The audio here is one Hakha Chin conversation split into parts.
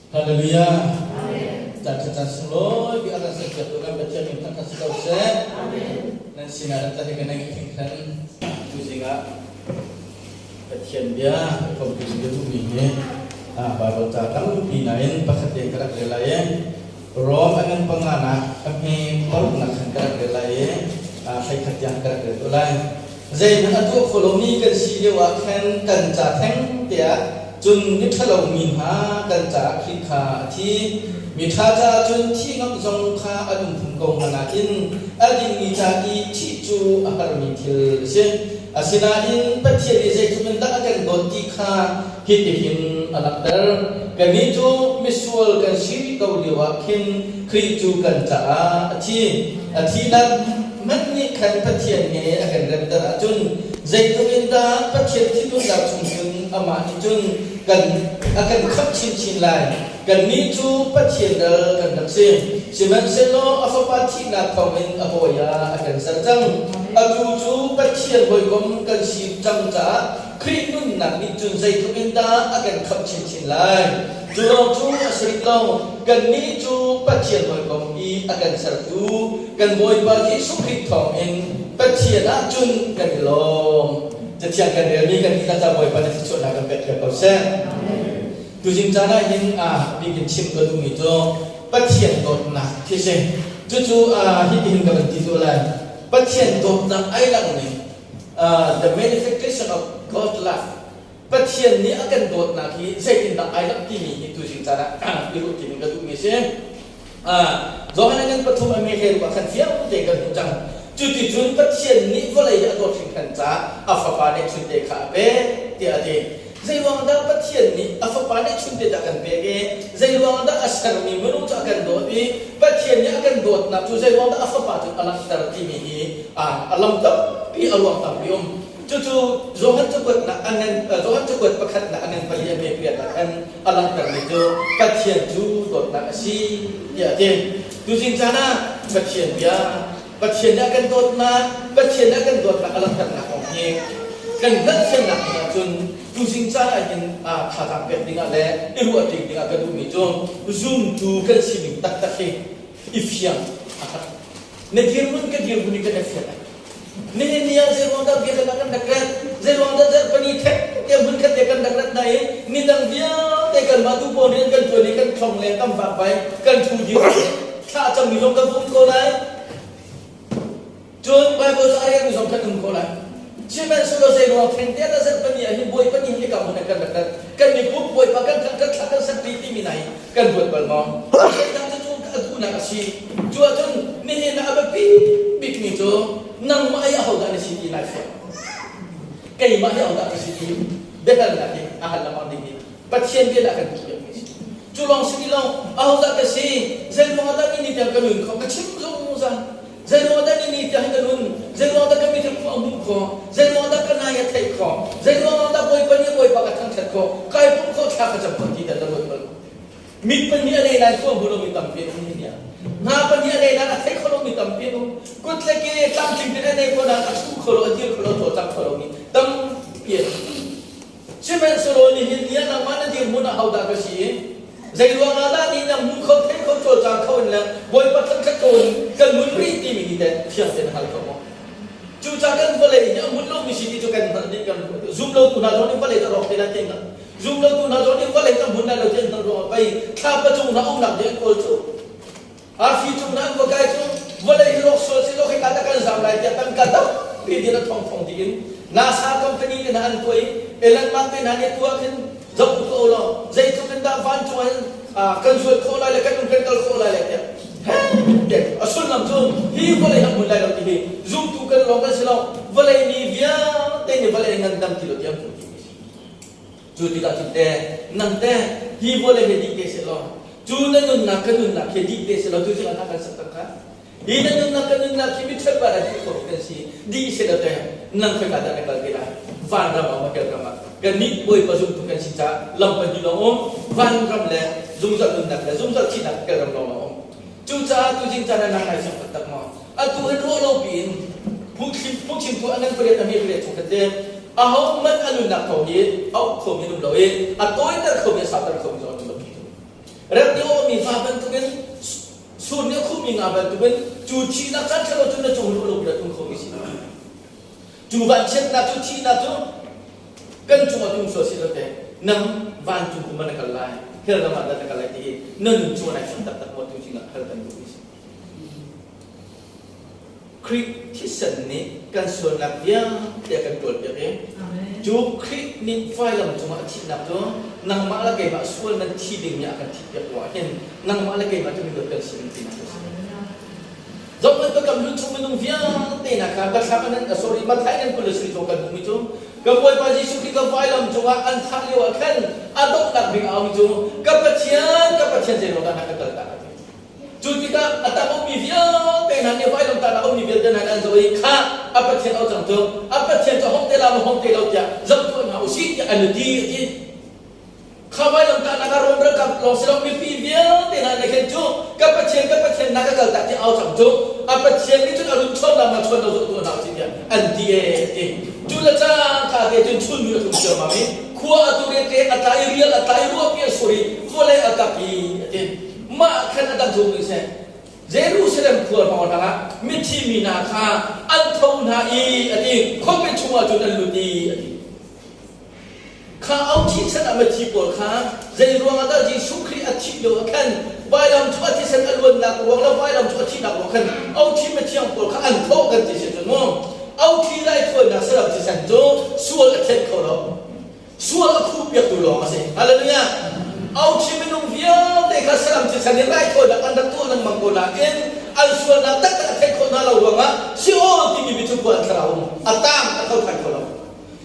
Hallelujah. Caan ṭha caan sunglawi bi a kan serpiak tu kan Pathian min thangṭhat si ko seh. Nan sinah nan tahi kan ngeih hringhran. Tuzing ah Pathian bia kompi bia duhmi hi Bible ca tampi nain pakhat te ka rak rel lai i Rom a ngan panganak a hme paruknak khan ka rak rel lai i hleikhat tiang ka rak rel tuah lai. Zeihmanh a tuah kho lomi kan si lio ah khan kan ca theng tiah cun miṭhalo mi hna kan caah Khrih kha a thi. Miṭha caah cun thih ngam zong kha an um phung ko hna nain a dingmi ca i thih cu a harmi thil a si. Asinain Pathian nih zeitluk in dah a kan dawt ti kha hitihin a langhter. Kannih cu misual kan si rih ko lioah khin Khrih cu kan caah a thi. A thihnak hmanh nih khan Pathian he a kan remter ahcun zeitluk in dah Pathian thinhunnak chung cun amah nih cun kan a kan khamh chinchin lai. Kannih cu Pathian ral kan rak si. Sihmanhsehlaw a Fapa thihnak thawngin a hawi ah a kan ser cang. Atu cu Pathian hawikom kan si cang caah Khrih nunnak nih cun zeitluk in dah a kan khamh chinchin lai. Cu lawng cu a si rih lo, kannih cu Pathian hawikom i a kan sertu kan Bawipa Jesuh Khrih thawngin Pathian ah cun kan i lawm. Cathiang kan relmi kan dihlak ca Bawipa nih thluachuahnak kan pek ko seh. Tuzing caan ah hin bikin chim ka duhmi cu Pathian dawtnak khi si. Cucu hitihin ka van ti tuah lai. Pathian dawtnak ai lang ning the manifestation of God love Pathian nih a kan dawtnak hi zeitindah ai langh timi hi tuzing caan ah i ruah ti ka duhmi si. Johan ngan pathum a me hle ah khan fiang te kan hmuh cang. Cuticun Pathian nih vawlei hi a dawt hringhran caah a fapa nih chunte kha a pek tiah a ti. Zeiruang dah Pathian nih a fapa nih chunte dah kan pek i zeiruang dah a sermi minung cu a kan dawt i Pathian nih a kan dawtnak cu zeiruang dah a fapa cu a langhter timi hi a lam tampi a ruang tampi um. Cucu Johan cakuatnak a ngan Johan cakuat pakhatnak a ngan pali a me pariat ah khan a langhtermi cu Pathian cu dawtnak a si tiah a ti. Tuzing caan ah Pathian bia Pathian nih a kan dawtnak, Pathian nih a kan dawtnak a langhternak kong hi kan hngalhthiamnak ding ahcun tuzing caan ah hin thazaang pek dingah le i ruah ṭi dingah ka duhmi cu zumtu kan sining taktak hi i fiang a herh. Na dirhmun ka dirhmun i kan i fiang Nihin ni ah zeiruang dah biakinn ah kan rak rat? Zeiruang dah zarhpini theng te hmun khat te kan rak rat na i nidang vialte kanmah tu pawl rian kan ṭuan i kan thlong le kan vakvai kan ṭhu dir thla cammi zong kan um ko lai. Cun Bible cu a relmi zong kan um ko lai. Sihmanhsehlaw zeiruang theng te dah zarhpini ah hin Bawipa ni hi ka hmun ah kan rak rat? Kan miphun Bawipa kan kan kan thla kan sakpi timi hna hi kan ruat bal maw? Zeidang cu a duhnak a si. Cu ahcun nihin ah a biapi bikmi cu nangmah i ahodah na si ti nai fiang. Keimah hi ahodah ka si ti biahalnak hi a hal lengmang ding hi Pathian bia dah kan duhpiakmi a si. Cu lawng si ti lo, ahodah ka si, zeiruang ah dah ni ni tiang ka nun khawh, ka chim zungzal. Zeiruang dah ni ni tiang hi ka nun, zeiruang dah ka mithil khua a hmuh khawh, zeiruang dah ka nai a theih khawh, zeiruang dah Bawipa nih Bawipa ka thangṭhat khawh, kai pumh khawh, thla ka cam khawh ti dah na ruat bal. Mit pahnih a nei nain khua hmu lomi tampi an um hi nia. Hna pahnih a nei nain a thei kho lomi tampi an um. Kut le ke tlamtling tein a nei ko nain a ṭhu kho lo, a dir kho lo, a cawlcang kho lomi tampi an um. Sihmanhsehlaw nihin ni ah nangmah na dirhmun ah hodah ka si i zeiruang ah dah ni na hmu kho, thei kho, cawlcang kho in le Bawipa thangṭhat ko in kan mun rih timi hi teh fiang tein na hngal kho maw? Cucaah kan vawlei hi a hmun lomi si ti cu kan hngalh dih kan zum lotu hna zong nih vawlei cu a rawk te lai ti an hngalh. Zumlotu hna zong nih vawlei kan hmun lai lo ti an hngalh ruangah pei thlapa cung hna umnak ding an kawl cu. Arfi cung hna an va kai cu vawlei hi rawk sual seh law hika dah kan zam lai tiah tangka tampi din a thongthong dih in NASA company te hna an tuah i Elon Musk te hna nih tuah khin zoh u tuah u law zeitluk in dah vancung ah hin kan zual khawh lai le kan um kan kal khawh lai le tiah a sullam cu hi vawlei an hmun lai lo ti hi zumtu kan lawng kan si lo vawlei mi vialte nih vawlei ngandam ti lo tiang hmu ti Cu tikah cun teh nang teh hi vawlei he dih te seh law cu na nunnak ka nunnak he dih te seh law tu zingah kan sak tak kha hi na nunnak ka nunnak hi miṭhat pa dah dih khawh kan si dih seh law teh nang khoika dah na kal te lai vanram ah maw hell ram ah kannih Bawipa zumtu kan si caah lam pahnih lawng um vanram le zungzal nunnak le zungzal thihnak hell ram lawng a um cucaah tuzing caan ah nang nai sung taktak maw atu hin ruah lo piin phungchimtu a ngan pariat a hme pariat chung khat te ahohmanh a nunnak thawng hi a uk khomi an um lo i a tawiter khomi a sauter khomi zong an um lo. Rek nih a awmi fa bantukin sur nih a khuhmi nga bantukin cu thihnak caan ṭhalo cu na cung luh lo na tlung khomi si. Cu vanchiatnak cu thihnak cu kan cungah tlung sual si lo te nang vancung kum ah na kal lai hell ram ah dah na kal lai ti hi na nun chung ah nai fiang taktak maw tu cingah hal kan duhmi si. Khrih thisen nih kan sualnak vialte a kan ṭawlpiak i cu Khrih nih vailam cungah a thihnak cu nangmah le keimah sual nan thi dingmi a kan thihpiak ruangah hin nangmah le keimah cu midawt kan si ding tinak a si. Zohhmanh biakam hlun chung minung vialte hna kha Biathlam an sorry Matthai nan 27 kan hmuhmi cu ka Bawipa Jesuh Khrih ka vailam cungah an thah lio ah khan a donghnak bik a aumi cu ka Pathian ka Pathian zeiruang dah na ka kaltak a ti. Cu tikah a tang ummi vialte hna nih vailamtahnak a ummi vialte hna nih an zoh i kha a Pathian au cang cu a Pathian cu hong te la maw hong te lo tiah zoh tuah hna usih tiah an ti a ti. Kha vailamtahnak ah Rom ralkap lawng si lo mipi vialte hna nih khin cu ka Pathian ka Pathian na ka kaltak tiah au cang cu a Pathian nih cun a run chawn la ma chawn lo zoh tuah hna usih tiah an ti ee a ti. Cu le cangka te cun chunmui a tlung ciammam i khua a tur i ṭek a tla i rial a tla i ruahpi a sur i vawlei a kap i a ti. Mah khan a dang zung nih seh Jerusalem khua hrawng ah mithi mi hna kha an tho hna i a ti khuapi chungah cun an lut i a ti. Kha au thi chan ah mithi pawl kha zei ruangah dah Jesuh Khrih a thih lio ah khan vailam cu a thisen a luannak ruang le vailam cu a thihnak ruang khan au thi mithiang pawl kha an thawh kan ti si cun mu au thi raithawinak saram thisen cu sual a thianh kho lo. Sual a khuhpiaktu lawng a si. Hallelujah! Auchi minung vialte kha saram thisen in raithawinak an rak tuah lengmang ko nain an sualnak taktak a theih khawh hna lo ruangah Sheol timi biacu khua an thlarau um a tang a tho ṭhan kho lo.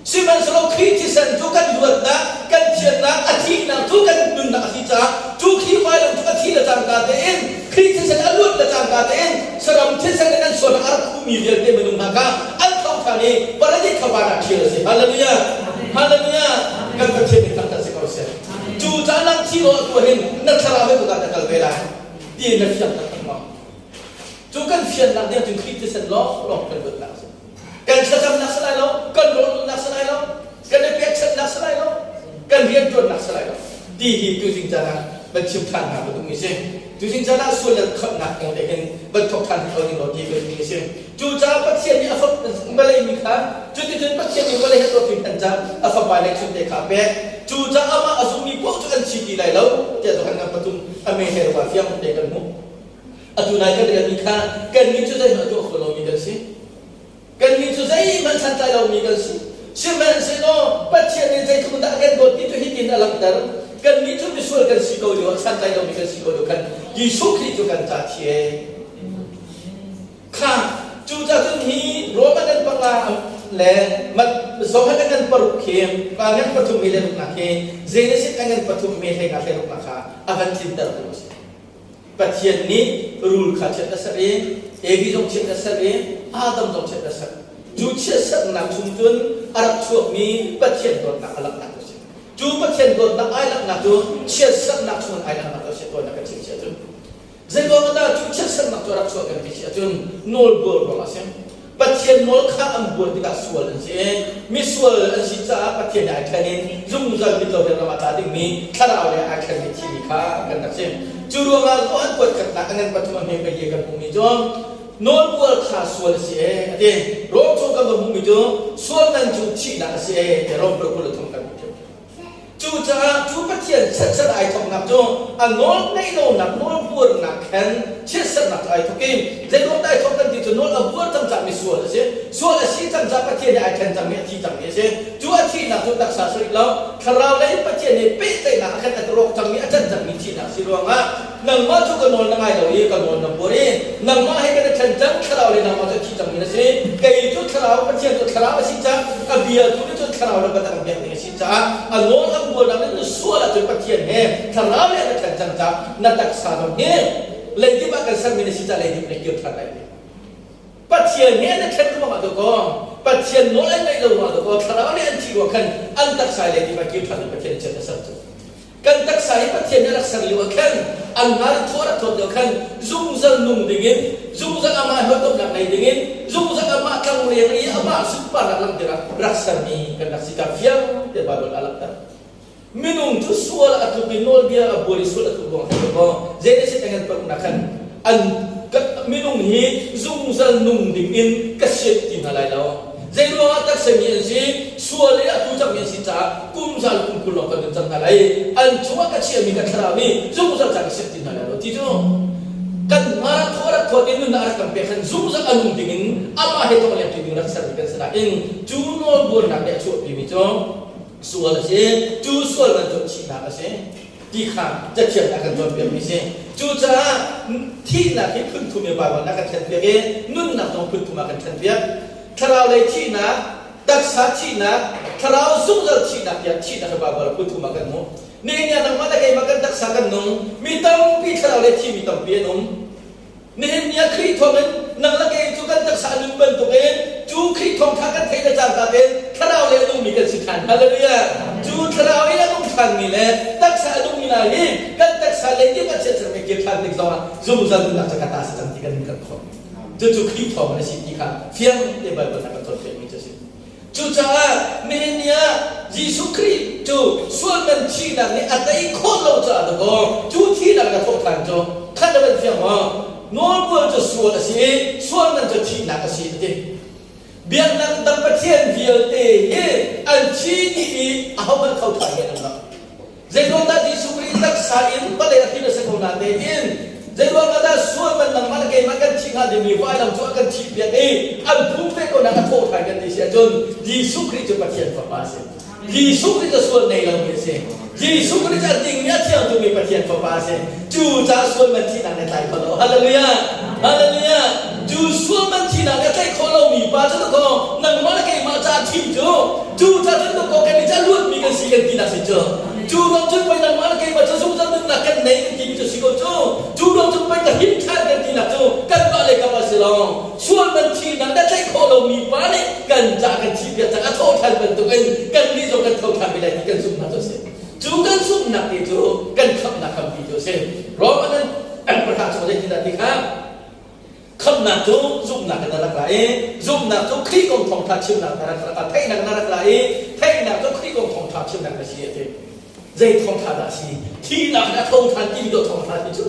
Sihmanhsehlaw Khrih thisen cu kan luatnak, kan thiannak, a thihnak cu kan nunnak a si caah cu Khrih vailam cu a thi le cangka tein Khrih thisen a luat le cangka tein saram thisen in an sualnak a rak khuhmi vialte minung hna kha an tho ṭhan i paradis kha van ah ṭhial a si. Hallelujah! Hallelujah! Kan Pathian nih thangṭhat si ko seh. Cu caan ah thi lo a tuah hin na thlarau he kuka na kal ve lai ti na fiang taktak maw? Cu kan fiannak ding cun Khrih thisen lawng lawng kan luatnak a si. Kan thlacamnak si lai lo, kan rawlulhnak si lai lo, kan i pekchanhnak si lai lo, kan rianṭuannak si lai lo. Ti hi tuzing caan ah van chim ṭhan hna ka duhmi si. Tuzing caan ah sual le khamhnak kong te hin van thawk ṭhan kho ding law ti ka duhmi si. Cucaah Pathian nih a fap vawlei mi kha cuticun Pathian nih vawlei he dawt hringthan caah a fapa le chunte kha a pek. Cucaah amah a zummi paoh cu an thi ti lai lo tiah Johan ngan pathum a me he ruah fiang te kan hmuh. Atu nai kan relmi kha kannih cu zeihmanh a tuah kho lomi kan si. Kannih cu zeihmanh santlai lomi kan si. Sihmanhsehlaw Pathian nih zeitluk dah a kan dawt ti cu hitin a langhter. Kannih cu misual kan si ko lio ah santlai lomi kan si ko lio khan Jesuh Khrih cu kan ca thi ee. Kha cucaah cun hi Roman an panga le Johan an ngan paruk khi pa ngan pathum mi le ruknak khi Genesis an ngan pathum mi hlei nga hlei ruknak kha a van tlinter tu a si. Pathian nih rul kha chiat a serh i Evi zong chiat a serh i Adam zong chiat a serh. Cu chiatserhnak chung cun a rak chuakmi Pathian dawtnak a langhnak a si. Cu Pathian dawtnak ai langhnak cu chiatserhnak chung in ai langhnak a si tawnnak kan chim si ahcun zeiruang ah dah cu chiatserhnak cu a rak chuah kan ti si ahcun nawlbual ruangah a si. Pathian nawl kha an buar tikah sual an si i misual an si caah Pathian nih ai ṭhen in zungzal mitlo he ram ah tla dingmi thlarau le ai ṭhenmi thimi kha kan rak si. Cu ruangah Johan kuat khatnak a ngan pathum a hme pali kan hmuhmi cu nawlbual kha sual a si ee a ti. Rom chung kan va hmuhmi cu sual man cu thihnak a si ee ti Rom 23 kan hmuh ṭhiamṭhiam. Cucaah cu Pathian chiatserh ai thawknak cu a nawl ngeih lonak nawl buarnak khan chiatserhnak cu ai thawk i zeiruang dah ai thawk kan ti cu nawl a buar cang caah misual a si. Sual a si cang caah Pathian nih ai ṭhen cangmi a thi cangmi a si. Cu a thihnak cu taksa si rih lo thlarau lei Pathian nih pehtlaihnak ah khan a rawk cangmi a can cangmi thihnak si ruangah nangmah cu ka nawl na ngai lo i ka nawl na buar i nangmah he kan i ṭhen cang thlarau le nangmah cu a thi cangmi na si kei cu thlarau Pathian cu thlarau a si cang a bia tu nih cun thlarau le biatak an biak ding a si caah a nawl an buarnak nih sual ahcun Pathian he thlarau le na ṭhen cang caah na taksa zong hi leidip ah kan sermi na si caah leidip na kir ṭhan lai Pathian he na ṭhen ruangah dawkaw Pathian nawl an ngaih lo ruangah dawkaw thlarau le an thih ruang khan an taksa leidip ah kir ṭhan in Pathian chiat a ser cu Kan taksa hi Pathian nih a rak ser lio ah khan an ngal thaw rak thawt lio khan zungzal nung dingin zungzal amah hawikomhnak ngei dingin zungzal amah tlangleng i amah sunparnak langhter ah rak sermi kan rak si ka fiang te Bible a langhter. Minung cu sual a tluk i nawlbia a buar i sual a tluk ruang khan kaw Genesis a ngan paruknak khan an minung hi zungzal nung ding in ka sianh ti hna lai lo. Zei ruangah taksemi an si, sual i a tu cangmi an si caah kum zal kum 20 lawng kan nun cang hna lai. An cungah ka chiahmi ka thlarau nih zungzal ca ka sianh ti hna lai lo ti cu kan hma thaw rak thawt in nunnak rak kan pek khan zungzal a nung ding in amah he tong leng ding rak sermi kan si nain cu nawlbuarnak nih a chuahpimi cu sual a si. Cu sual man cu thihnak a si ti kha cathiang a kan cawnpiakmi si. Cucaah thihnak hi phun thum in Baibal nih a kan ṭhenpiak i nunnak zong phun thum ah a kan ṭhenpiak. Thlarau lei thihnak, taksa thihnak, thlarau zungzal thihnak tiah thihnak hi Baibal ah phun thum ah kan hmuh. Nihin ni ah nangmah le keimah kan taksa kan nung, mi tampi thlarau lei thimi tampi an um. Nihin ni ah Khrih thawngin nang le kei cu kan taksa a nun bantukin cu Khrih thawngṭha kan theih le cangka tein thlarau lei a nungmi kan si ṭhan. Hallelujah! Cu thlarau in a nung ṭhanmi le taksa a nungmi hna hi kan taksa lei ding a chiatsermi kir ṭhan tik zongah zungzal nunnak cu ka ta si cang ti kan kan khawh. Cucu Khrih thawngin a si ti kha fiang te Baibal nih a kan cawnpiakmi cu a si. Cucaah nihin ni ah Jesuh Khrih cu sual man thihnak nih a tei khawh lo caah dakaw cu thihnak na thawh ṭhan cu khat a van fiang maw? Nawlbual cu sual a si i sual man cu thihnak a si a ti. Biaknak dang pathian vialte hi an thi dih i ahohmanh kho ṭhan an um lo. Zeiruang dah Jesuh Khrih taksa in vawlei a hrin a si ko natein zeiruang ah dah sual man nangmah le keimah kan thih hnga dingmi vailam cu a kan thihpiak i an phum ve ko nak a thawh ṭhan kan ti si ahcun Jesuh Khrih cu Pathian Fapa a si. Jesuh Khrih cu sual nei lomi a si. Jesuh Khrih cu a dingmi a thiang tukmi Pathian Fapa a si. Cu caah sual man thihnak nih tlai kho lo. Hallelujah! Hallelujah! Cu sual man thihnak nih a tlaih khawh lomi pa cu dakaw nangmah le keimah caah thih cu cu ca cun dakaw kan i ca luatmi kan si kan tinak si cu. Cu ruang cun pei nangmah le keimah cu zungzal nunnak kan nei kan timi cu si ko cu. Cu ruang cun pei ka him ṭhan kan tinak cu kanmah le kam ah si lo. Sual man thihnak nih a tlaih khawh lomi pa nih kan ca kan thih piak cang a thawh ṭhan bantukin kannih zong kan tho ṭhan ve lai ti kan zumhnak cu a si. Cu kan zumhnak te cu kan khamhnak hrampi cu a si. Roman an pahra chung zeitindah ti kha khamhnak cu zumhnak in na rak ra i zumhnak cu Khrih kong thawngṭha chimnak na rak ra theihnak na rak ra i theihnak cu Khrih kong thawngṭha chimnak na si a ti. Zei thawngṭha dah a si? Thihnak in a tho ṭhan timi dawh thawngṭha ti cu.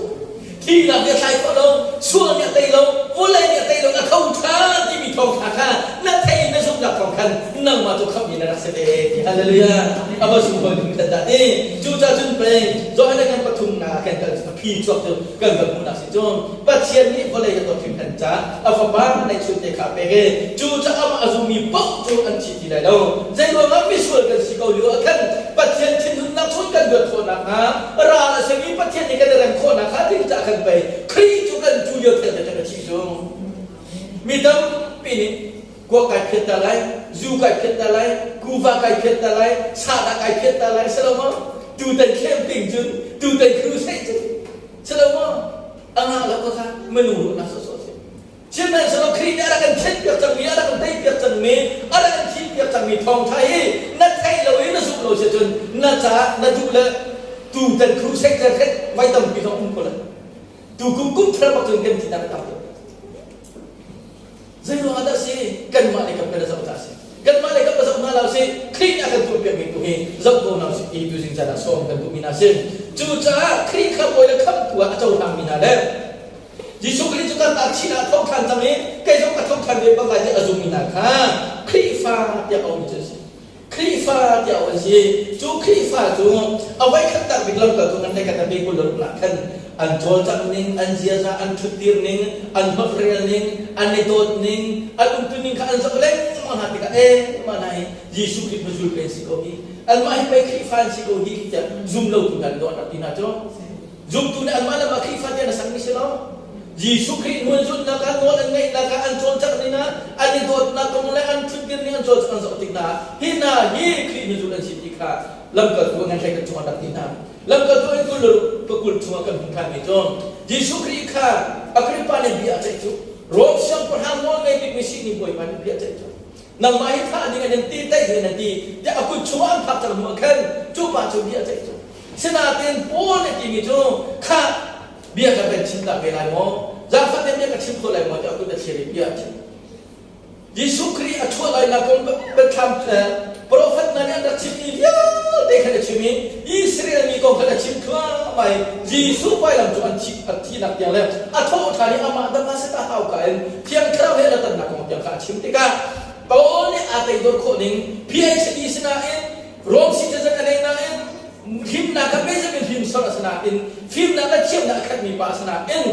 Thihnak nih a thlai khawh lo, sual nih a tei lo, vawlei nih a tei lo, a tho ṭhan timi thawngṭha kha na theih i na zumhnak thawng khan nangmah cu khamhmi na rak si ve ti. Hallelujah! A va sunglawi ning khan dah ti. Cucaah cun pei Johan kan pathumnak ah khan kan a phi chuak cu kan van hmuhnak si cu Pathian nih vawlei a dawt hringhran caah a fapa neihchun te kha a pek i cucaah amah a zummi paoh cu an thi ti lai lo. Zeiruangah misual kan si ko lio ah khan Pathian thinhunnak chung kan luat khawh nakhnga ral a simi Pathian nih kan i rem khawh nakhnga ding caah khan pei Khrih cu kan cu lio theng te a thi cu. Mi tampi nih kuak kai phiat ta lai, zu kai phiat ta lai, kuva kai phiat ta lai, sahdah kai phiat ta lai, si lo maw? Tutan camping cun, tutan crusade cun, si lo maw? A ngah lo ka kha minung ruahnak sawhsawh a si. Sihmanhsehlaw Khrih nih a rak kan thenpiak cangmi, a rak kan teipiak cangmi, a rak kan thihpiak cangmi thawngṭha hi na theih lo i na zumh lo si ahcun na caah na duh le tutan crusade le khet voi tampi zong um ko lai. Tu kum kum thar bak cun kan thihnak a tam tuk. Zei ruangah dah si? Kanmah lei kam kan zoh caah si. Kanmah lei kam zoh hna lo si. Khrih nih a kan tuahpiakmi tu hi zoh ko hna usih ti tu zing caan ah sawm kan duhmi hna si. Cucaah Khrih kha bawi le khamhtu ah a cohlangmi hna le Jesuh Khrih cu kan ta chin ah tho ṭhan cang i kei zong ka tho ṭhan ve bak lai ti a zummi hna kha Khrihfa tiah auhmi cu an si. Khrihfa tiah auh an si. Cu Khrihfa cu a voikhat tak bik lamkaltu ngan hlei khat a pe 26 ah khan an cawlcangh ning, an ziaza, an ṭhutdir ning, an holhrel ning, an i dawt ning, an umtu ning kha an zoh lengmang hna tikah eh mah hna hi Jesuh Khrih hnuzul pei an si ko hi. Anmah hi pei Khrihfa an si ko hi tiah zum lotu hna nih dawh an rak ti hna cu. Zumtu nih anmah le mah Khrihfa tiah na sakmi si lo. Jesuh Khrih hnu an zulhnak ah, nawl an ngaihnak ah, an cawlcangh ning ah, an i dawtnak kong le an ṭhutdir ning an cawlcangh an zoh tik hna ah, hi hna hi Khrih hnuzul an si ti kha lamkaltu ngan hlei kan cungah rak ti hna. Lamkaltu in kul le pakul chungah kan hmuh ṭhanmi cu Jesuh Khrih kha Agrippa nih bia a ceih cu Rom siangpahrang nawl ngei bikmi sihni bawipa nih bia a ceih cu nangmah hi thah ding an in ti taih ding an ti tiah a kut chungah an phak cang hnu ah khan cu pa cu bia a ceih cu Sinain Paul nih timi cu khah bia ka kan chim ta ve lai maw? Zaangfah tein bia ka chim kho lai maw tiah a kut a thlir i bia a chim. Jesuh Khrih a chuah lainak kong biathlam profet hna nih an rak chimmi vialte. vialte khan a chim i Israel mi kong khan a chim thluahmah i Jesuh vailam cu an thih an thihnak tiang le a thawh ṭhan i amah Damascus a hauka in Thiang Thlarau he a tonnak kong tiang kha a chim tikah Paul nih aa teidor khawh ning PhD sinain Rome citizen a nei nain himnak a Benjamin hrimsor a si nain fimnak le thiamnak a khatmi pa a si nain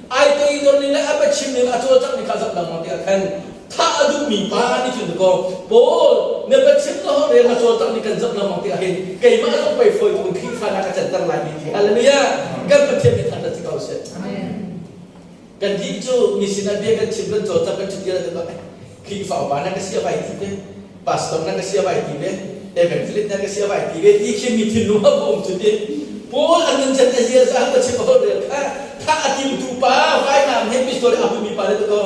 ai toidor ning le a biachim ning a cawlcangh ning kha zoh lengmang tikah khan thah a duhmi pa nih cun kaw Paul na biachim na holh rel na cawlcangh ning kan zoh lengmang tikah hin keimah zong pei fawi tuk in Khrihfa na ka canter lai mi ti hallelujah. Kan Pathian min thangṭhat si ko seh. Kan dih cu mi sinah bia kan chim kan cawlcangh kan ṭhut ti bak Khrihfa upa na ka si a vai ti ve, pastor na ka si a vai ti ve, evangelist na ka si a vai ti ve ti khi mi thinlung a um cu ti. Paul an nun chan zia za ka chim hol rel kha tha a timtu pa vainam he pistol a humi pa le to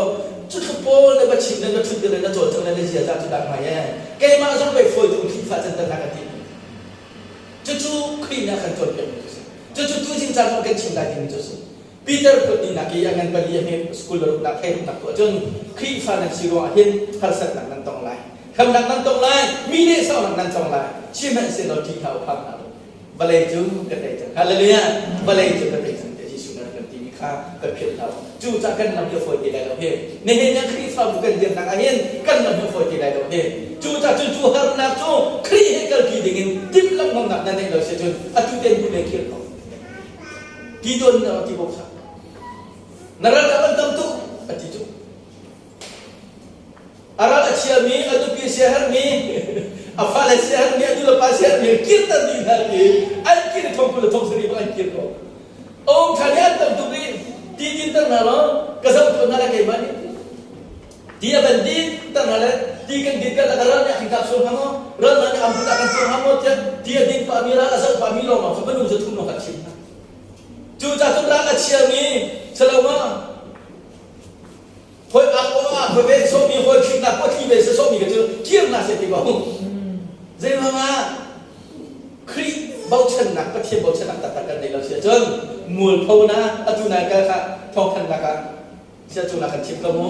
cu thlu Paul na ba chim na na ṭhut le na cawlcangh na zia za cu dak ngai e keimah zong pei fawi tu Khrihfa can tan na ka ti. Cucu Khrih nih a kan cawnpiak mi cu si. Cucu tuzing caan zong kan chim lai timi cu si. Peter kutni i a ngan pali a hme school ruknak hleiruknak tuah cun Khrihfa nan si ruangah hin harsatnak nan tong lai. Hremnak nan tong lai, mi nehsawhnak nan tong lai. Sihmanhsehlaw ṭih hlah u, phang hlah u. Vawlei cu ka tei cang. Hallelujah! Vawlei cu ka tei cang tiah Jesuh nih a kan timi kha ka philh hlah u. Cucaah kan lam hi a fawi ti lai lo hi. Nihin ah Khrihfabu kan dirnak ah hin kan lam hi a fawi ti lai lo hi. Cucaah cun cu harnak cu Khrih he kalpi dingin timhlamh ngamnak na neih lo si cun atu ten hnu lei khir ko. Gideon nih a ti ko kha. Na ralkap an tam tuk a ti cu. A ral a chiami, a nupi siaherhmi, a fale siaherhmi, a nulepa siaherhmi kirter dih hna ti an kir thong kul le thong sarih bang an kir ko. Om tha nih an tam tuk i ti din ter hna law ka zoh tuan hna le keimah nih ti a van din ter hna le ti kan din kan ral nih a kan kap sual hnga maw ral nih am kan sual hnga maw tiah ti a din pah mi ral a zoh pah mi lawng lawng kha minung za thum lawng kha chim hna. Cucaah cun ral a chiami saloma hoi ak o ah hoi ve sawmi hoi thliknak ko thli ve se sawmi ka cu kir na se ti ko. Zeiruangah Khrih bochannak Pathian bochannak taktak kan nei lo si ahcun mualpho na atu nai kal kha thawngthannak ah Siacung kan chim ko mu.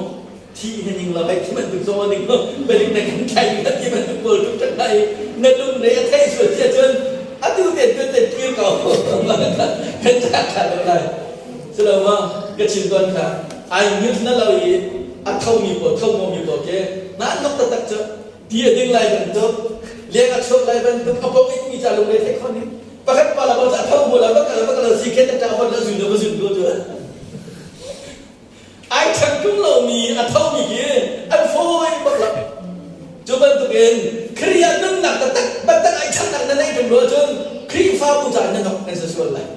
Thi hi ning lo hei thi bantuk zong ning lo balik na kan thlai na ti bantuk pawl tuk tak lai na lung re a thei sual cia cun atu ten tu ten kir ko kan cak kha lo lai silo ma ka chim ton kha ai mute na lo i a tho mi pawl tho mo mi pawl ke na nok taktak cu ti a ding lai bantuk leng a chuak lai bantuk a pok mi ca lung re thei khon ni pakhat pa la ba tho mo la ba kala ba kala si khen ta hon la zun la zun ko cu Ai ṭhen ṭung lomi a thomi hi an fawi bak lo. Cu bantukin Khrih ah nunnak taktak taktak ai ṭhannak na neih ṭung lo ahcun Khrihfabu caah na nok nan si sual lai.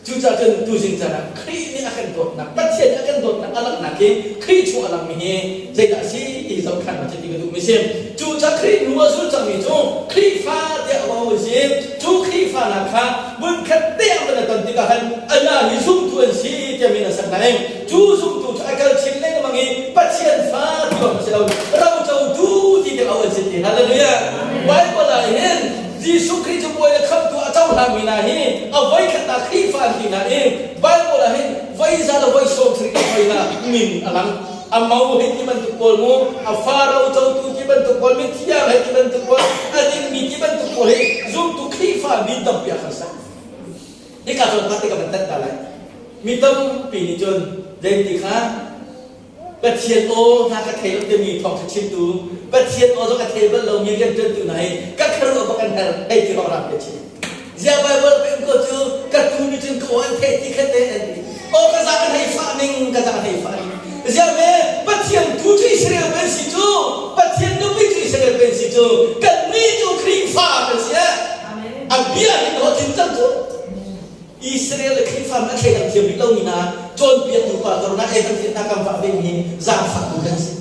Cucaah cun tuzing caan ah Khrih nih a kan dawtnak, Pathian nih a kan dawtnak a langhnak hi Khrih chung a langmi hi zeidah a si ti zohkhannak cu ti ka duhmi si. Cucaah Khrih hnu a zul cangmi cu Khrihfa tiah auh a si. Cu Khrihfa hna kha hmunkhat te ah van a ton tikah khan anah hi zumtu an si tiah min an sak hna i cu zumtu cu a kal chin lengmang i Pathian fa ti lawng a si lo, rocotu ti tiang auh an si ti. Hallelujah! Bible ah hin Jesuh Khrih cu bawi le khamhtu a cohlangmi hna hi a voikhatnak Khrihfa an ti hna i Bible ah hin voi za le voi sawm sarih le voi nga min a lang. A mo hei ti bantuk pawl mu, a fa rocotu ti bantuk pawl, mithiang hei ti bantuk pawl, a dingmi ti bantuk pawl hi zumtu Khrihfa min tampi a kan sak. Hika zawn kha te ka van tanh ta lai. Mi tampi nih cun zeiti kha Pathian aw hna ka thei lo timi thawngṭha chimtu, Pathian aw zong a thei bal lomi rianṭuantu hna hi ka khuaruah bak an har hei ti hawk ram ka chim. Ziah Baibal peng ko cu ka tu nih cun ka aw an theih ti khat te an ti. Aw ka za kan hei fah ning, ka za kan hei fah ning. Ziah me Pathian tu cu Israel kan si cu, Pathian nupi cu Israel kan si cu, kannih cu Khrihfa kan si. A bia hin ho thin cang cu. Israel le Khrihfa a thleidan thiam rih lomi hna cawnpiaktu pa corona evangelist hna kan vah vemi zaangfah bu kan si.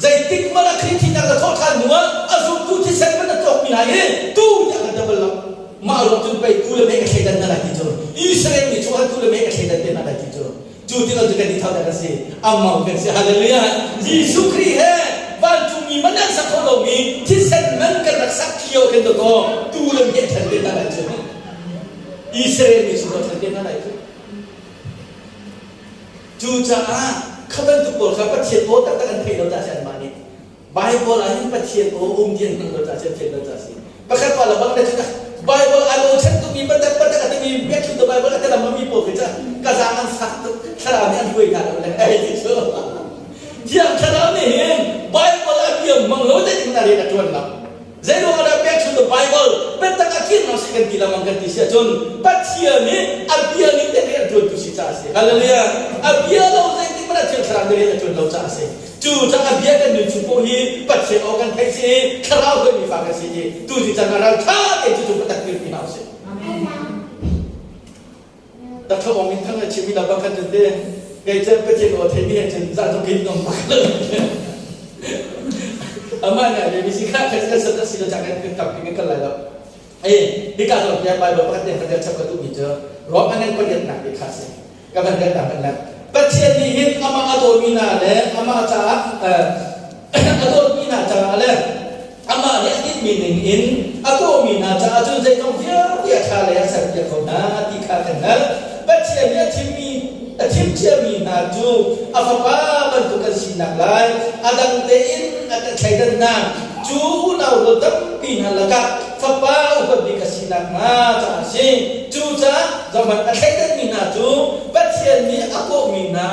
Zeitik hmanh ah Khrih thihnak le thawhṭhan hnu ah a zumtu thisen hmanh a cawkmi hna hi tu tiah kan ṭap bal lo. Mah ruang cun pei tu le mei ka thleidan hna lai ti cu Israel mi chungah tu le mei ka thleidan te hna lai ti cu cu tikah cu kan i tho kan si amau kan si. Hallelujah. Jesuh Khrih he vancungmi man an sak kho lomi thisen man kan rak sak thio kan dawkaw tu le mei ṭhan te hna lai cu. Israel mi chung ṭhan te hna lai cu. Cucaah kha bantuk pawl kha Pathian aw taktak an theih lo caah si anmah nih. Bible ah hin Pathian aw um ti an hngalh lo caah si an theih lo caah si. Pakhat pa le bang na cun Bible a lo chan tukmi patak patak a timi biakthlu the Bible a telam mi pawl khi cu ka zaang an fak tuk thlarau nih an hruai hna lo le ei ti cu Thiang thlarau nih hin Bible a biam mang lo te na rian a tuan lo. Zeiruang ah dah biakthlu the Bible biatak a kir si kan ti lamang kan ti si ahcun Pathian nih a bia ning te rian tuan tu si caah a si. Hallelujah. A bia lo zeitik hmanh ah Thiang Thlarau nih rian a tuan lo caah a si. Cu caah bia kan nun chung paoh hi Pathian aw kan theih si i thlarau hruaimi fa kan si i tu ni caan ah ralṭha tein cucu biatak dirpi hna usih. Takhlawng in thang a chimmi la bang khan cun te kei cun Pathian aw theimi he cun za zong kin nom bak lo. Amah nih a si kha kan kan sat si lo cang kan kan tampi kan kal lai lo. Eh, hika zawn tiang Bible pakhat te kan chap ka duhmi cu Rom an kan pariatnak te kha si. Ka van kan ta kan lan. Pathian nih hin amah a dawmi hna le amah caah a dawtmi hna caah le amah nih a tinhmi ning in a kawhmi hna caah cun zeizong vialte a ṭha lei a serpiak ko hna ti kha kan hngalh. Pathian nih a thimmi a thim ciami hna cu a fapa bantuk kan sinak lai a dang tein a kan thleidan hna. Cu unau rual tampi hna lakah fapa upat bik a si nakhnga caah a si. Cucaah zohhmanh a thleidanmi hna cu Pathian nih a kawhmi hna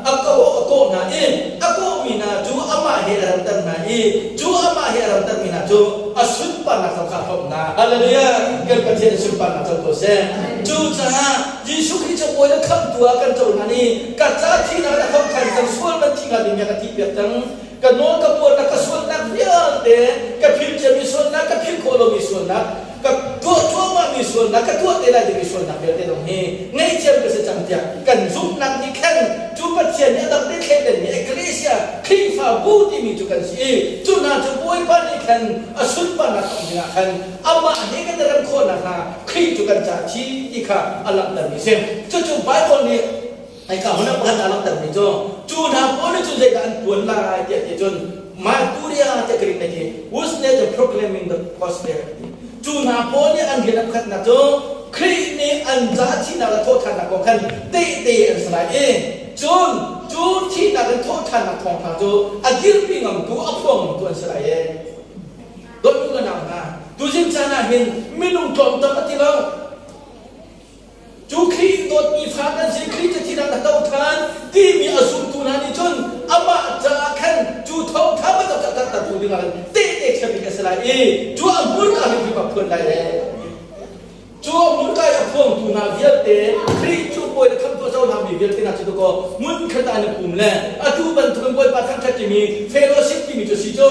a kawh a kawh hna i a kawhmi hna cu amah he a ramter hna i cu amah he a ramtermi hna cu a sunparnak zong kha a hrawmh hna. Hallelujah! Kan Pathian a sunparnak co ko seh. Cucaah Jesuh Khrih cu Bawi le Khamhtu ah kan cohlan i ka ca thihnak in a thawngthan cang sual man thi hnga dingmi a ka thihpiak cang. Ka nawl ka buarnak ka sualnak vialte ka philh ciami sualnak ka philh khawh lomi sualnak ka tuah cuahmahmi sualnak ka tuah te lai dingmi sualnak vialte zong hi ngaihthiam ka si cang tiah kan zumhnak nih khan cu Pathian nih a dang te thleidanmi Ecclesia Khrihfabu timi cu kan si i cu hna cu Bawipa nih khan a sunparnak thawng dingah khan amah he kan i rem khawh nakhnga Khrih cu kan caah thi ti kha a langhtermi a si. Cucu Bible nih Hika hmun ah pakhat aa langhtermi cu cu hna pawl nih cun zeidah an tuan lai tiah ti cun Marturia tiah Greek nih ti was later proclaiming the gospel ti. Cu hna pawl nih an rian a pakhatnak cu Khrih nih an ca thihnak le thawhṭhannak kong khan tehte an si lai i cun cu thihnak in thawhṭhannak thawngṭha cu a dirpi ngamtu a phuang ngamtu an si lai i dawtmi le nau hna tuzing caan ah hin minung tlawmtam a ti lo Cu Khrih dawtmi fa kan si, Khrih cu thihnak a to ṭhan timi a zumtu hna nih cun amah caah khan cu thawngṭha bantuk cu a karhtertu dingah khan tehte thiambik a si lai i cu a hmurka hrimhrim a phuan lai le cu a hmurka i a phuangtu hna vialte Khrih cu bawi le khamhtu a cohlangmi vialte hna cu dakaw hmunkhat ah an i pum le atu bantukin Bawipa thangṭhat timi fellowship timi cu si cu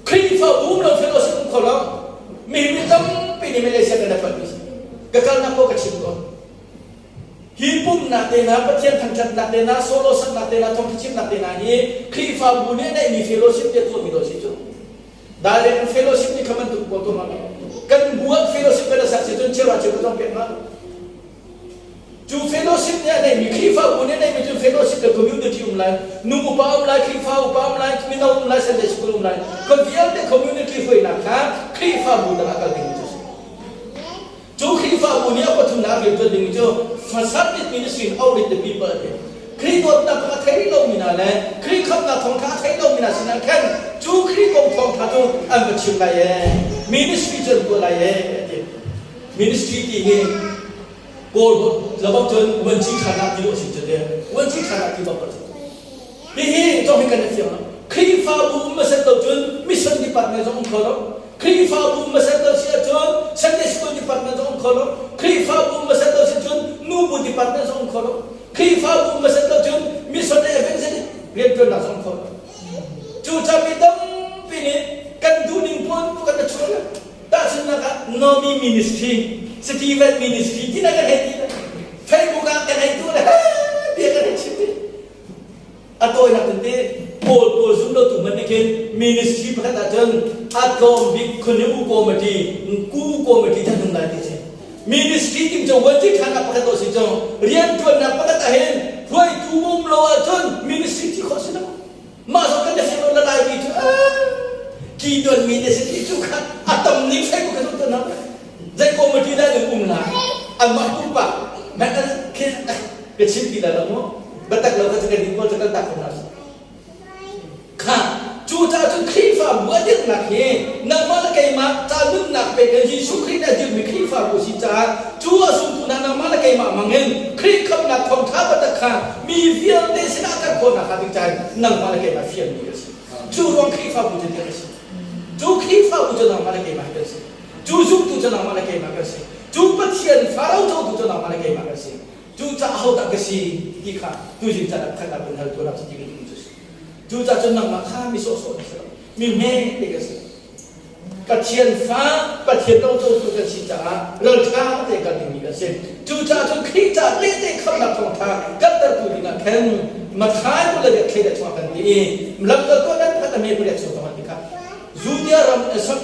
Khrihfa um lo fellowship um kho lo. Mi mi tampi nih Malaysia kan rak mi si. Ka kalnak ko ka chim tawn. Hi pumhnak te hna, Pathian thangṭhatnak te hna, solo saknak te hna, thawngṭha chimnak te hna hi Khrihfabu nih a neihmi fellowship te tuahmi dawh si cu. Direct fellowship nih kha bantuk pawl tuah hna Kan bu ah fellowship kan sak si cun cheuhra cheu zong pek hna. Cu fellowship nih a neihmi Khrihfabu nih a neihmi cu fellowship le community um lai, nu upa um lai, Khrihfa upa um lai, mino um lai, Sunday school um lai. Kha vialte community hruainak kha Khrihfabu dang ah kal dingmi cu a si. Cu Khrihfabu nih a pathumnak rian ṭuan dingmi cu service ministry in outreach the people a ti. Khrih dawtnak kong a thei lomi hna le Khrih khamhnak thawngṭha a thei lomi hna sinah khan cu Khrih kong thawngṭha cu an va chim lai ee, ministry cu an tuah lai ee a ti. Ministry ti hi Kawl labak cun vuanci ṭhan ah ti a si cu te vuanci ṭhan ah ti bak a si. Hihi cong hi kan i fiang lo. Khrihfabu um hmasat lo cun mission department zong um kho lo. Khrihfabu um hmasat lo si ahcun Sunday school department zong um kho lo. Khrihfabu um hmasat lo si cun nubu department zong um kho lo. Khrihfabu um hmasat lo cun mission le evangelist rianṭuannak zong um kho lo. Cucaah mi tampi nih kan duhning pawl kan i chuah Tahchunhnak ah Nomi ministry, Stephen ministry ti na kan hei ti Facebook ah kan hei tu le bia kan hei chim ti. A tawinak cun ti Paul pawl zum lo tu hmanh nih khin ministry pakhat ah cun a tlawm bik khunu committee, ku committee than hung lai ti si. Ministry tim cu vuanci ṭhanak pakhat to si cu rianṭuannak pakhat ah hin hruaitu um lo ahcun ministry ti khawh si lo. Mah zong kan biafim na laimi cu ki tuanmi te si ti cu kha a tam ning sai ko kha tu tuan zei committee dah nan um lai anmah pumpak ka chim ti lai lo mu biatak lo kha cu kan nih pawl cu kan tak ko hna kha cu caah cun Khrihfabu a dirnak hi nangmah le keimah. nunnak pek in Jesuh Khrih nih a dirhmi Khrihfabu a si caah cu a zumtu hna nangmah le keimah hmangin Khrih khamhnak thawngṭha biatak kha mi vialte sinah kan khawhnak hnga ding caah nangmah le keimah fialmi kan si. Cu ruang Khrihfabu cu dirh a si. Cu Khrihfabu cu nangmah le keimah hi kan si. Cu zumtu cu nangmah le keimah kan si. Cu Pathian fa rocotu cu nangmah le keimah kan si. Cucaah ahodah ka si ti kha tuzing caan ah pakhat ah vun hal tuah ti ka duhmi cu a si. Cucaah cun nangmah kha mi sawhsawh na si lo, mi hme te ka si. Pathian fa, Pathian rocotu kan si caah ralṭha te kal dingmi kan si. Cucaah cun Khrih caah tehte khamnak thawngṭha karhtertu dingah khan Matthai kul le riat thleidat chungah kan ti i lamkaltu nan pakhat a me pariat chung zongah ti kha Judea ram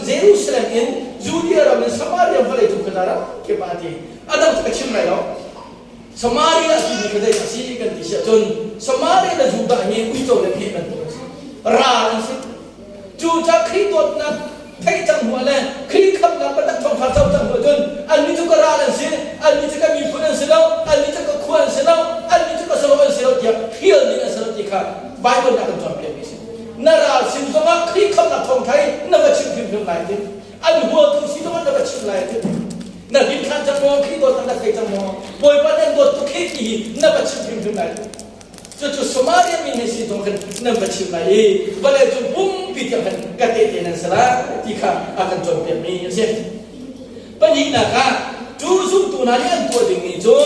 Jerusalem in Judea ram in Samaria vawlei cung khuaza ram kip ah a ti. A dang cu ka chim lai lo. Samaria timi kha zeidah a si kan ti si ahcun Samaria le Judah hi uico le pheh bantuk an si. Ral an si. Cucaah Khrih dawtnak theih cang hnu ah le Khrih khamhnak biatak thawngṭha co cang hnu ahcun annih cu ka ral an si, annih cu ka miphun an si lo, annih cu ka khua an si lo, annih cu ka saram an si lo tiah hrial ding an si lo ti kha Baibal nih a kan cawnpiakmi a si. Na ral sin zongah Khrih khamhnak thawngṭha hi na va chim hrimhrim lai ti. An huatu si zongah na va chim lai ti. Na rin hlan cang maw? Khrih dawtnak na thei cang maw? Bawipa nan dawt tuk hih ti hi na va chim hrimhrim lai. Cucu Samaria mi nan si zong khan nan va chim lai i vawlei cung pumpi tiang khan ka tehte nan si lai ti kha a kan cawnpiakmi a si. Pahnihnak ah, cu zumtu hna nih an tuah dingmi cu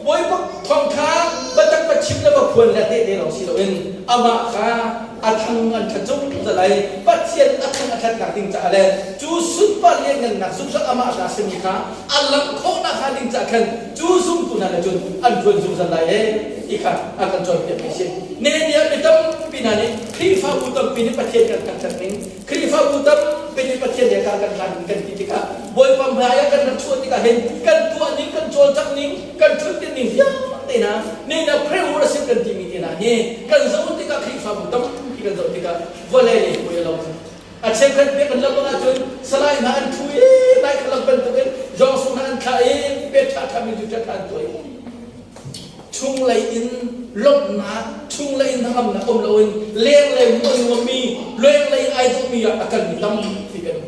Bawipa thawngṭha biatak va chim le va phuan le tehte lawng si loin amah kha a thang an ṭhat zungzal ai Pathian a thang a ṭhatnak ding caah le cu sunpar lianngannak zungzal amah ta simi kha a langh khawhnak hnga ding caah khan cu zumtu hna le cun an ṭuan zungzal lai ee ti kha a kan cawnpiakmi a si. Nehemiah mi tampi hna nih Khrihfabu tampi nih Pathian kan thangṭhat ning, Khrihfabu tampi nih Pathian he kar kan hlan ning kan ti tikah Bawipa hmai ah kan rak chuah tikah hin kan tuah ning, kan cawlcangh ning, kan ṭhuttin ning vialte hna nehemiah pre-worship kan timi te hna hi kan zoh tikah Khrihfabu tampi kan zoh tikah vawlei lei puai a lo. A cheukhat biakinn lam ahcun salai hna an ṭhu i nai khalam bantukin Joshua hna an thlah i pet ṭhaṭha mi cu ṭhaṭha an tuah i chunglei in lawmhnak chunglei in hnangamnak um loin lenglei hmuh a nuammi lenglei ai dawhmi ah a kalmi tampi kan um.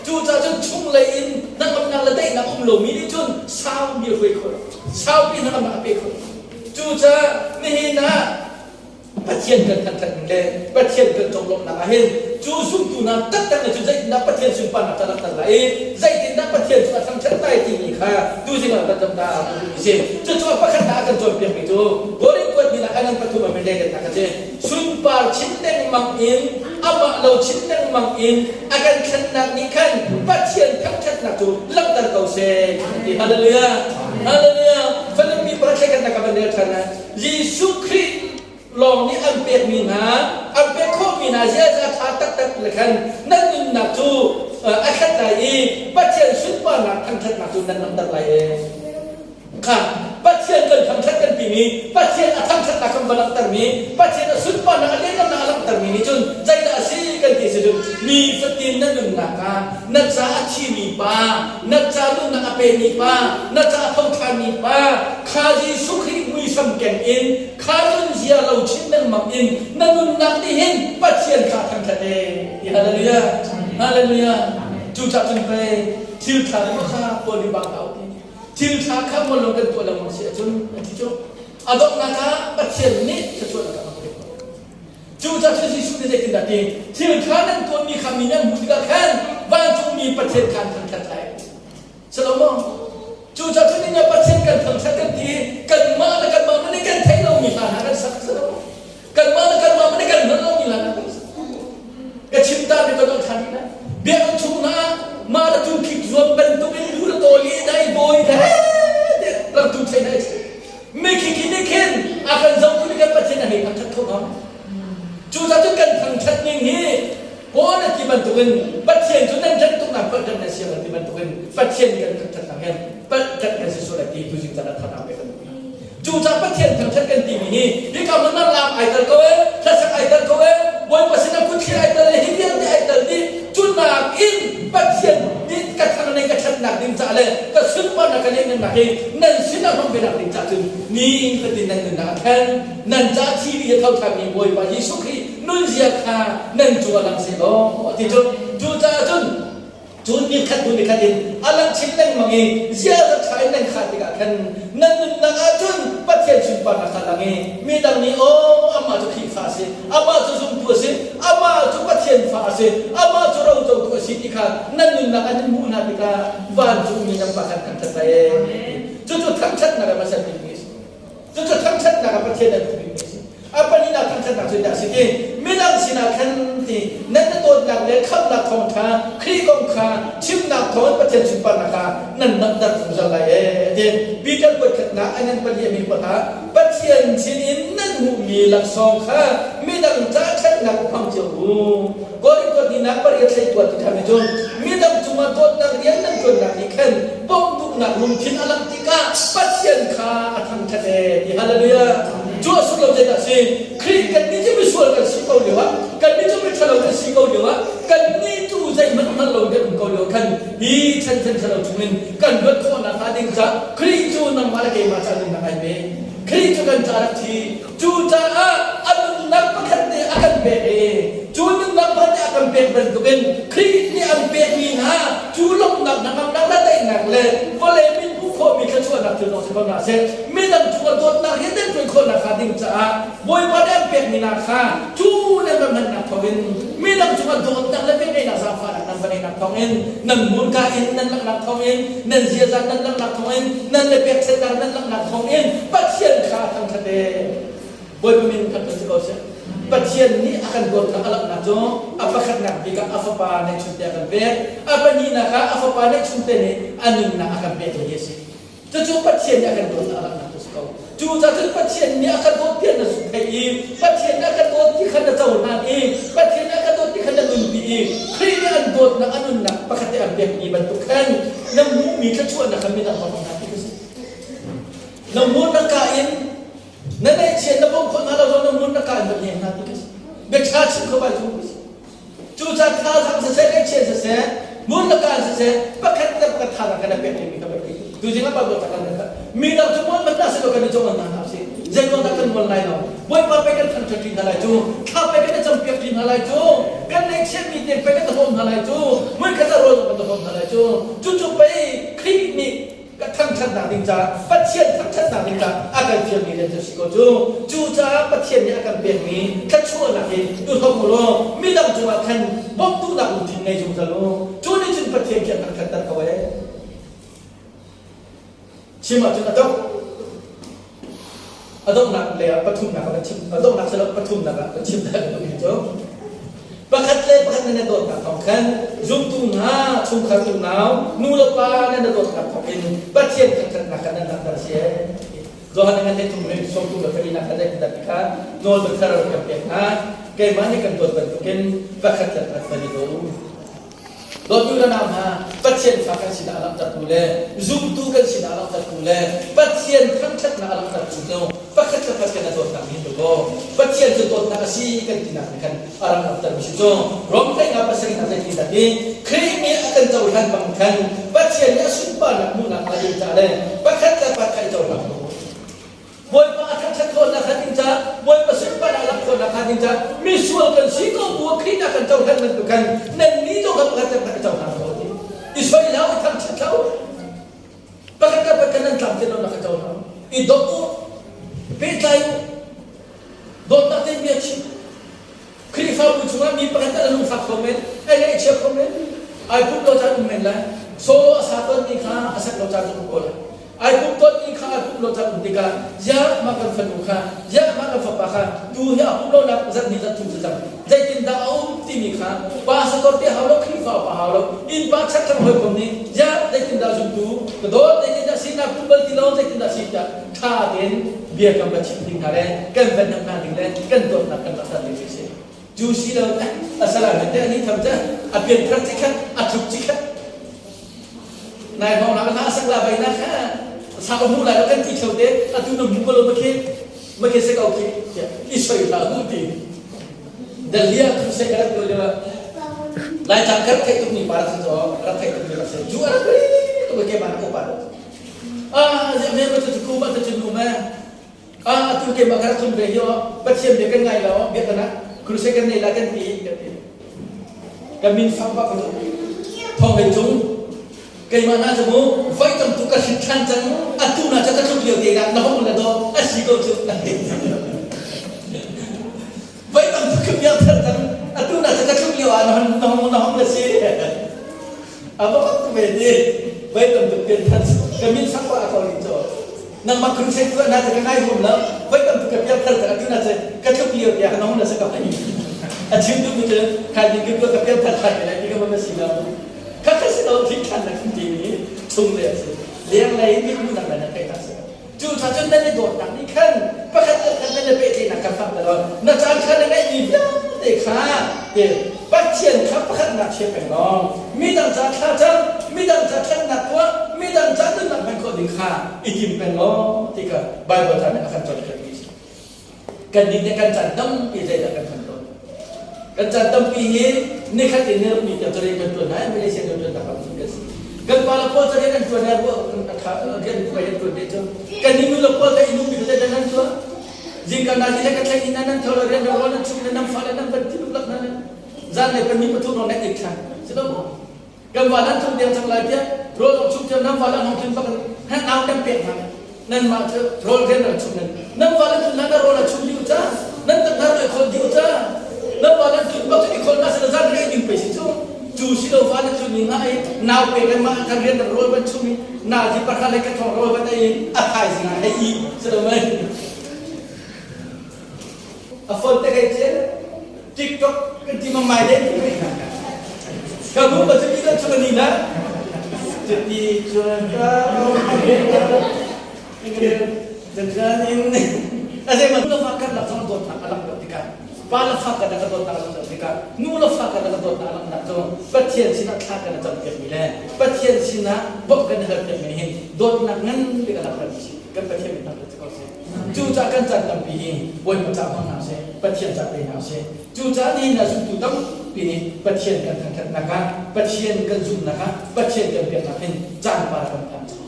Cucaah cun chunglei in hnangamnak le daihnak um lomi nih cun saupi a hruai kho lo. Saupi hnangamnak a pe kho lo. Cucaah nihin ah Pathian kan thangṭhat ning le Pathian kan conglawmhnak ah hin cu zumtu hna taktak nih cun zeitindah Pathian sunparnak ca langhter lai i zeitindah Pathian cu a thangṭhat lai timi kha tuzing ah kan zohta a duhmi a si. Cucu a pakhatnak a kan cawnpiakmi cu Korin kuatmi ah a ngan pathum a min leiletnak a si. Sunpar chin lengmang in amah lo chin lengmang in a kan thlennak nih khan Pathian thangṭhatnak cu langhter ko seh a ti. Hallelujah! Hallelujah! Filipi pakhat thlekhatnak ka van rel ṭhan lai. Jesuh Khrih lawng nih an pekmi hna, an pek khawhmi hna ziaza ṭha taktak le khan nan nunnak cu a khat lai i Pathian sunparnak thangṭhatnak cu nan langhter lai ee. Kha Pathian kan thangṭhat kan timi, Pathian a thangṭhatnak kan va langhtermi, Pathian a sunparnak a lianngannak a langhtermi nih cun zeidah a si kan ti si cun nifatin na nunnak ah na ca a thimi pa, na ca nunnak a pemi pa, na ca a tho ṭhanmi pa, kha Jesuh Khrih muisam keng in kha nunzia lo chin lengmang in na nunnak nih hin Pathian kha thangṭhat ee ti hallelujah hallelujah cucah cun pei thil ṭha le kha Paul nih bang hau ti thil ṭha kha ngol lo kan tuah lengmang si ahcun a ti cu a donghnak ah Pathian nih thluachuahnak a kan pek Cucaah cun Jesuh nih zeitindah ti thil ṭha nan tuahmi kha mi nih an hmuh tikah khan vancungmi Pathian kha an thangṭhat lai. Salomo cucaah cun nih Pathian kan thangṭhat kan ti kanmah le kanmah hmanh nih kan theih lomi hla hna kan sak Salomo kanmah le kanmah hmanh nih kan hngalh lomi hla hna kan sak ka chim ta mi ka dolh ṭhan rih lai biakinn chung hna mah le tu khik zuam bantuk in lu le tawl i dai bawi he rak tu thei hna mi khi nih khin a kan zohtu nih kan Pathian a hei thangṭhat kho hnga cucaah cun kan thangṭhat ning hi Paul a ti bantukin Pathian cu nan ṭanh tuknak palh ṭanh nan si ti bantukin Pathian kan thangṭhatnak hin palh ṭanh kan si sual lai ti tuzing caan ah thangnak pek kan duh. Cucaah Pathian thangṭhat kan timi hi hika hmun ah laam ai tel ko ee, hlasak ai tel ko ee, Bawipa sinah kutthlir ai tel ee, hi vialte ai tel dih. Cu nakin Pathian nih ka thang le ka ṭhatnak ding caah le ka sunparnak ka lianngannak hi nan sinah hmang ve nak ding caah cun ni fatin nan nunnak a khan nan ca thi dih a tho ṭhanmi Bawipa Jesuh Khrih nunzia kha nan cung ah lang seh law ti cu cucaah cun. Cun nikhat hnu nikhat in a lang chin lengmang i ziaza ṭha in nan khah tikah khan nan nunnak ahcun Pathian sunparnak kha lang i midang nih aw amah cu Khrihfa a si, amah cu zumtu a si, amah cu Pathian fa a si, amah cu rocotu a si ti kha nan nunnak an in hmuh hna tikah vancungmi nan pa khan thangṭhat lai ee. Cucu thangṭhatnak a hmasa bikmi a si. Cucu thangṭhatnak ah Pathian a duh bikmi a si. A pahnihnak thangṭhatnak cu dah a si ti? Midang sinah khan ti nan na dawtnak le khamhnak thawngṭha Khrih kong kha chimnak thawngin Pathian sunparnak kha nan langhter zungzal lai ee ti. Peter kuatkhatnak a ngan pali a mi pakhat Pathian sinin nan hmuhmi laksawng kha midang ca ṭhatnak hmang cio u. Korin kuatninak pariat hlei kuat ti ṭhami cu midang cungah dawtnak rian nan ṭuannak nih khan bawmh duhnak lungthin a langh tikah Pathian kha a thangṭhat ee ti hallelujah. Cu a sullam zeidah a si? Khrih kannih cu misual kan si ko lioah, kannih cu miṭhalo kan si ko lioah, kannih cu zeihmanh hngal lo kan um ko lio khan hi chan chan ṭhalo chungin kan luat khawhnak hnga ding caah Khrih cu nangmah le keimah caah nunnak ai pe. Khrih cu kan caah rak thi. Cucaah a nunnak pakhat nih a kan pek i cu nunnak pakhat nih a kan pek bantukin Khrih nih an pekmi hna cu lawmhnak hnangamnak le daihnak le vawlei min hmuh khawhmi thluachuahnak thil zong si ko hna seh midang cungah dawtnak he nan ṭuan khawhnak hnga ding caah Bawipa nih an pekmi hna kha cu nan va hmannak thawngin midang cungah dawtnak le velngeihnak zaangfahnak nan va ngeihnak thawngin nan hmurka in nan langhnak thawngin nan ziaza nan langhnak thawngin nan le pekchannak nan langhnak thawngin Pathian kha thangṭhat e Bawipa min thangṭhat si ko seh Pathian nih a kan dawtnak a langhnak cu a pakhatnak bik ah a fapa neihchunte a kan pek a pahnihnak ah a fapa neihchunte nih a nunnak a kan pek hi a si Cucu Pathian nih a kan dawt a langhnak cu si ko. Cucaah cun Pathian nih a kan dawt tiah na theih i Pathian nih a kan dawt ti kha na cohlan i Pathian nih a kan dawt ti kha na nunpi i Khrih nih an dawtnak a nunnak pakhat te an pekmi bantuk khan na hmuhmi thluachuahnak kha midang va hna ti ka si. Na hmur na ka in na neihchiat na bawmh khawh hna lo zong na hmur na ka in va hnem hna ti ka si. Bia ṭha chim kho bai cu ka si. Cucaah thazaang siseh, ngaihchia siseh, ngun le kaan siseh, pakhat le pakhat thazaang kan i pek dingmi kha biapi. Tuzing ah Bible ca kan rel. Mi dang cu mual hmanh dah silo kan i cawng hna hna usih. Zei ruang dah kan mual lai lo? Bawipa pei kan thangṭhat ṭi hna lai cu. Thla pei kan i campiak ṭi hna lai cu. Kan neihchiatmi te pei kan i hrawm hna lai cu. Hmunkhat ah rawl zong kan i hrawm hna lai cu. Cucu pei Khrih nih ka thangṭhatnak ding caah Pathian thangṭhatnak ding caah a kan fialmi rian cu a si ko cu. Cucaah Pathian nih a kan pekmi thluachuahnak hi i hrawm u law midang cungah khan bawmh duhnak lungthin ngei zungzal u. Cu nih cun Pathian khi a thangṭhatter ko ee. Chim ahcun a dongh. A donghnak lei ah pathumnak ah kan chim. A donghnak si lo pathumnak ah kan chim lai bantuk hi cu. Pakhat le pakhat nan i dawtnak thawng khan zumtu hna chungkhar unau nu le pa nan i dawtnak thawng in Pathian thangṭhatnak kha nan langhter a si. Johan ngan le thum le sawmthum le pali nak kha zeitindah ti kha nawl biathar kan pek hna. Keimah nih kan dawt bantukin pakhat le pakhat van i daw u. Dawtu le nau hna, Pathian fa kan sinak a langhtertu le zumtu kan sinak a langhtertu le Pathian thangṭhatnak a langhtertu cu pakhat le pakhat kan i dawtnak hin dawkaw Pathian cu dawtnak a si kan tinak nih khan a rak langhtermi si cu Rom tleihnak pasarihnak zeitindah ti Khrih nih a kan cohlan bang khan Pathian nih a sunparnak hmuhnak hnga ding caah le pakhat le pakhat i cohlang ko. Bawipa a thangṭhat khawhnak kha ding caah Bawipa sunparnak a langh khawhnak kha ding caah misual kan si ko bu ah Khrih nih a kan cohlan bantuk khan nannih zong kha pakhat le pakhat i cohlang ko ti. I soi hlah u, i thangṭhat hlah u. Pakhat le pakhat nan tlamtlin lonak kha cohlang. I dawt u, pehtlai u, dawtnak tein bia chim. Khrihfabu chungah mi pakhat a lungfak kho men, a ngaihchia kho men, ai pumh lo caan um men lai. Solo a sa tawnmi kha a sak lo caan um ko lai. Ai pumh tawnmi kha ai pumh lo caan um tikah ziah mah kan fanu kha, ziah mah kan fapa kha tu hi a pumh lonak zat ni zat thum cu cang. Zeitindah a um timi kha pastor te hau lo, Khrihfa upa hau lo, innpa chakthlang hawikom nih ziah zeitindah zumtu ka dawt, zeitindah si na pumh bal ti lo, zeitindah si tiah ṭha tein bia kan va chimh ding hna le kan va hnemh hna ding le kan dawtnak kan langhter ding a si. Cu si lo a salah te ani tham te a pianthar cikhat a tluk cikhat nai hong la na sak la bai na kha sa mu lai lo kan ti cheu te atu na mu ko lo ma khi ma khi se kau khi i soi la hu ti dalia khu se ka rak le lai tlang kar thei tuk ni pa rak cho rak thei tuk ni rak se ju rak ri tu ke ma ko pa ah zia me ma chu ku ma chu nu ma Ah, atu keimah ka rak tlung ve hi aw, Pathian bia kan ngai lo, bia kan ah crusade kan nei la kan ti kan ti. Kan min fak bak lo. Thong lei cung keimah na cu mu voi tam tuk ka hrin ṭhan cang atu na cu ka tluk lio te na hong le daw a si ko cu. Voi tam tuk ka piang thar cang atu na cu ka tluk lio ah na hong na hong na hong le si. A va bak ve ti voi tam tuk pian thar ka min sak pa a ko ni cu. Nangmah crusade tuah na ka ngai huam lo. Voi tam tuk ka piang thar cang atu na cu ka tluk lio tiah ka hong le si ko. A chim duh mi cu khai ding ka ka piang thar ṭhan lai ti ka ma si lo. Kha kha si lo thing ṭhan na kan ti mi chung le a si. Leng lei mit hmuhnak le na theih na si. Cu ca cun nan i dawtnak nih khan pakhat le khat nan i pehtlaihnak kha fak lo. Na caan kha na ngeihmi vialte kha te Pathian kha pakhatnak chia peng law midang ca thla cam, midang ca ṭhatnak tuah, midang ca nunnak hman khawh ding kha i tim peng law ti kha Baibal ca nih a kan cawnpiakmi a si. Kannih nih kan caan tampi zeidah kan hman tawn. Kan caan tampi hi nikhat in niruk ni tiang carian kan ṭuan lai, Malaysia kan ṭuan tak kan si. Kan pa le pawl carian an ṭuan lai, rian rian ṭuan deh cu. Kan ni nu le pawl ka inu mi kha nan ṭuan. Zingka na ti le ka thleng in nan tho rian ro nan chung nan fa le nan van ti lak nan zan le kan ni pathum rong nan ik ṭhan. Si lo maw? Kan va nan tlung deng cang lai tiah rawl awk chung tiang nan va lan hong tlun bak nan au nan pek hna. Nanmah cu rawl rian rak chung nan nan va lan tlun nan rawl a chung dih ca nan tak hna rawl khol dih ca nan va lan tlun bak i khol na se zan rian ding pe si cu cu si lo va lan tlun ni nga ai nau pe le ma kan rian rak rawl ban chung i na ji pakha le ka thong rawl ban ai a thai zing ah hei i si lo mai A phone te kai chen TikTok kan ti mang mai le ka bu ba chu ti chu ni na ti chuan ka dan in ase man la fa kan la chong dot nak alak dot tikah pa la fa kan ka dot nak alak dot tikah nu la fa kan ka dot nak alak nak chu Pathian sinah thla kan cam piak mi le Pathian sinah bawmh kan hal piak mi hin dawtnak ngan bik alak kan si kan Pathian min thangthat si ko seh. Cucaah kan caan tampi hi Bawipa ca hmang hna sih, Pathian ca pe hna sih. Cucaah nihin ah zumtu tampi nih Pathian kan thangthatnak ah, Pathian kan zumhnak ah, Pathian kan biaknak hin caan par kan phan cang.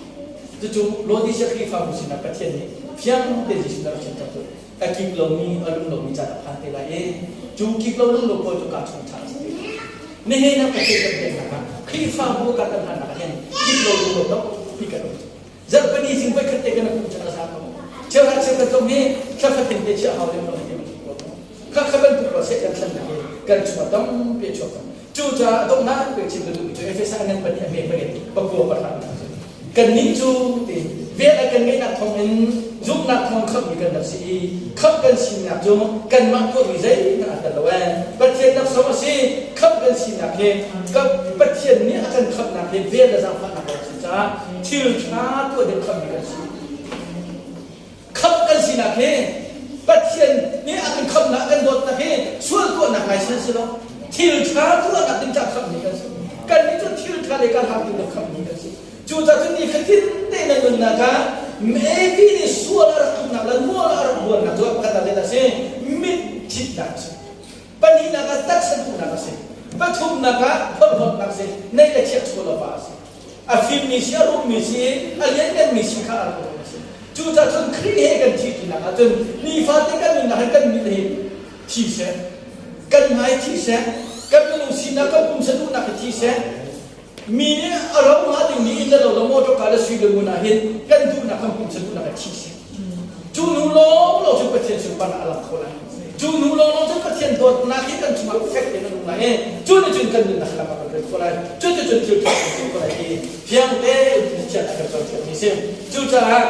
Cucu Laodicea Khrihfabu sinah Pathian nih fiang te Jesuh rak chim cang cu a kik lomi, a lung lomi caan a phan te lai i cu kik lo lung lo pawl cu kaa chung ṭha a si te. Nihin ah Pathian kan biaknak ah Khrihfabu kan kan hlannak ah hin kik lo lung lo tampi kan um. Zarhpini zing voikhat te kan pum chan a za ko. Cheuhra cheukhat zong hi thla fatin te chiah hau lem lo ti bantuk ko. Kha kha bantuk ko seh kan thlennak hi kan chungah tampi a chuak cang. Cucaah donghnak pe chim ka duhmi cu Efesa ngan pahnih a hme pariat pakua pahra Kannih cu ti vel a kan ngeihnak thawngin zumhnak thawng khamhmi kan rak si i khamh kan sinak cu kanmah tuahmi zeihmanh aa tel lo ee. Pathian laksawng a si. Khamh kan sinak hi Pathian nih a kan khamhnak hi vel le zaangfahnak lawng a si caah thil ṭha tuah ding khamhmi kan si. Khamh kan sinak hi Pathian nih a kan khamhnak kan dawtnak hi sual tuahnak license si lo. Thil ṭha tuahnak ding caah khamhmi kan si. Kannih cu thil ṭha le kan hak ding khamhmi kan si. Cucaah cun nifatin te na nunnak ah maybe nih sual a rak tumnak le mual a rak buannak cu pakhat ah zeidah a si? Mit thitnak a si. Pahnihnak ah taksa duhnak a si. Pathumnak ah phorhlawtnak a si. Neih le chiah chuah lo pa a si. A fimmi si, a rummi si, a liannganmi si kha a rak a si. Cucaah cun Khrih he kan thih tinak ahcun nifate kan nunnak hin kan mit hi thi seh, kan hmai thi seh, kan minung sinak, kan pumsa duhnak hi thi seh, mi nih a ro hnga dingmi inn le lo le motor car le sui le ngun ah hin kan duhnak kan pumsa duhnak a thi si. Cu hnu lawng lawng cun Pathian sunparnak a lang kho lai. Cu hnu lawng lawng cun Pathian dawtnak hi kan chungah fek tein a nung lai i cu nih cun kan nunnak lam a kan ret khawh lai. Cu ti cun thil ṭha kan tuah khawh lai ti fiang tein Pathian a kan cawnpiakmi a si. Cucaah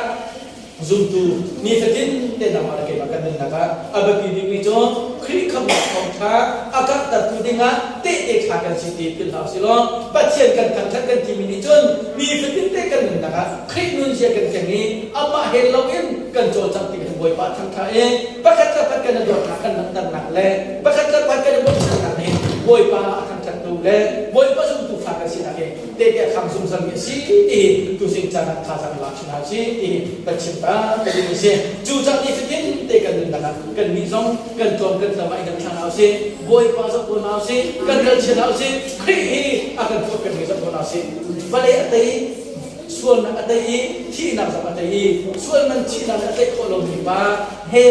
zumtu nifatin te nangmah le keimah kan nunnak ah a biapi bikmi cu Khrih khamhnak thawngṭha a karhtertu dingah tehte ṭha kan si ti philh hlah usih law Pathian kan thangṭhat kan timi nih cun nifatin te kan nunnak ah Khrih nunzia kan keng i amah he loin kan cawlcangh ti kan Bawipa thangṭha i pakhat le pakhat kan i dawtnak kan langhternak le pakhat le pakhat kan i bawmchannak nih Bawipa a thangṭhattu le Bawipa zumtu fa kan sinak hi tehte a khang zungzalmi a si ti tuzing caan ah thazaang lak chin hna usih ti kan chim ta ka duhmi a si. Cucaah nifatin te kan nunnak ah kannih zong kan tlawm kan tam ah i kan thla hna usih. Bawipa zoh ko hna usih, kan ralchia hna usih, Khrih hi a kan tuah pengmi zoh ko hna usih. Vawlei a tei sual. Sualnak a tei i thihnak zong a tei i sual man thihnak a tei khawh lomi pa he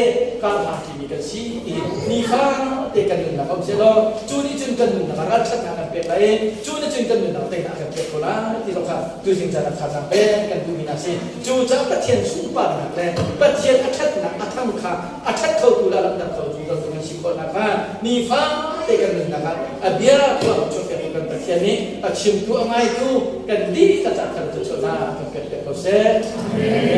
karhlang ṭimi kan si ti nifa te kan nunnak um sehlaw cu nih cun kan nunnak ah ralṭhatnak kan pek lai i cu nih cun kan nunnak teinak a kan pek ko lai ti zong kha tuzing caan ah thazaang pek kan duhmi hna si. Cu caah Pathian sunparnak le Pathian a ṭhatnak a thang kha a ṭhat khotu le a langhter khotu kan kan si khawh nakhnga nifa te kan nunnak ah a bia tuah chuahpiaktu kan Pathian nih a chimtu a ngaitu kan dihlak ah kan tuahchuahnak kan pek piak ko seh.